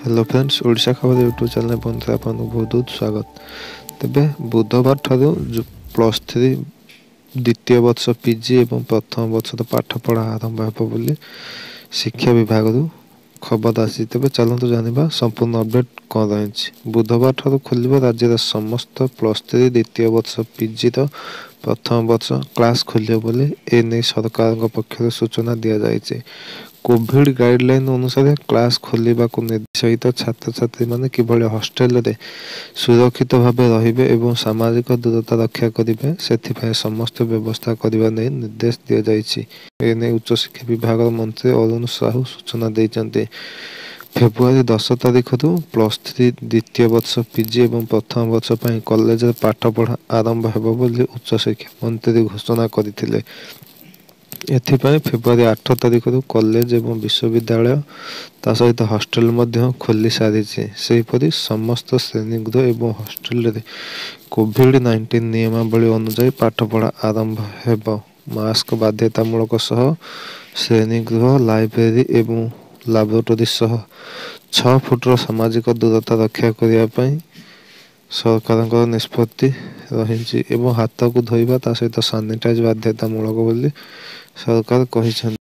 Hello friends, Odisha ଖବର YouTube channel ବନ୍ଧୁ ଆପଣଙ୍କୁ ବହୁତ ବହୁତ ସ୍ୱାଗତ। ତେବେ ବୁଧବାର ଠାରୁ +3 ଦ୍ୱିତୀୟ ବର୍ଷ ପିଜି ଏବଂ ପ୍ରଥମ ବର୍ଷର ପାଠପଢ଼ା ଆରମ୍ଭ ହେବ ବୋଲି ଶିକ୍ଷା ବିଭାଗରୁ ଖବର ଆସିଛି। ତେବେ ଚାଲନ୍ତୁ ଜାଣିବା ସମ୍ପୂର୍ଣ୍ଣ ଅପଡେଟ୍ କ'ଣ ରହିଛି। ବୁଧବାର ଠାରୁ ଖୋଲିବ ରାଜ୍ୟର ସମସ୍ତ +3 ଦ୍ୱିତୀୟ ବର୍ଷ ପିଜିର ପ୍ରଥମ ବର୍ଷ କ୍ଲାସ୍ ଖୋଲିବ ବୋଲି ଏନେଇ ସରକାରଙ୍କ ପକ୍ଷରୁ ସୂଚନା ଦିଆଯାଇଛି। କୋଭିଡ ଗାଇଡଲାଇନ୍ ଅନୁସାରେ କ୍ଲାସ୍ ଖୋଲିବାକୁ ନିର୍ଦ୍ଦେଶ ସହିତ ଛାତ୍ରଛାତ୍ରୀମାନେ କିଭଳି ହଷ୍ଟେଲରେ ସୁରକ୍ଷିତ ଭାବେ ରହିବେ ଏବଂ ସାମାଜିକ ଦୂରତା ରକ୍ଷା କରିବେ, ସେଥିପାଇଁ ସମସ୍ତ ବ୍ୟବସ୍ଥା କରିବା ନେଇ ନିର୍ଦ୍ଦେଶ ଦିଆଯାଇଛି। ଏନେଇ ଉଚ୍ଚଶିକ୍ଷା ବିଭାଗର ମନ୍ତ୍ରୀ ଅରୁଣ ସାହୁ ସୂଚନା ଦେଇଛନ୍ତି। ଫେବୃଆରୀ 10 ତାରିଖରୁ +3 ଦ୍ୱିତୀୟ ବର୍ଷ ପିଜି ଏବଂ ପ୍ରଥମ ବର୍ଷ ପାଇଁ କଲେଜରେ ପାଠପଢ଼ା ଆରମ୍ଭ ହେବ ବୋଲି ଉଚ୍ଚଶିକ୍ଷା ମନ୍ତ୍ରୀ ଘୋଷଣା କରିଥିଲେ। ଏଥିପାଇଁ ଫେବୃଆରୀ 8 ତାରିଖରୁ କଲେଜ ଏବଂ ବିଶ୍ୱବିଦ୍ୟାଳୟ ତା ସହିତ ହଷ୍ଟେଲ ମଧ୍ୟ ଖୋଲି ସାରିଛି। ସେହିପରି ସମସ୍ତ ଶ୍ରେଣୀଗୃହ ଏବଂ ହଷ୍ଟେଲରେ କୋଭିଡ 19 ନିୟମାବଳୀ ଅନୁଯାୟୀ ପାଠପଢ଼ା ଆରମ୍ଭ ହେବ। ମାସ୍କ ବାଧ୍ୟତାମୂଳକ ସହ ଶ୍ରେଣୀଗୃହ, ଲାଇବ୍ରେରୀ ଏବଂ ଲାବୋରେଟୋରୀ ସହ 6 ଫୁଟର ସାମାଜିକ ଦୂରତା ରକ୍ଷା କରିବା ପାଇଁ ସରକାରଙ୍କର ନିଷ୍ପତ୍ତି ରହିଛି ଏବଂ ହାତକୁ ଧୋଇବା ତା ସହିତ ସାନିଟାଇଜ ବାଧ୍ୟତାମୂଳକ ବୋଲି ସରକାର କହିଛନ୍ତି।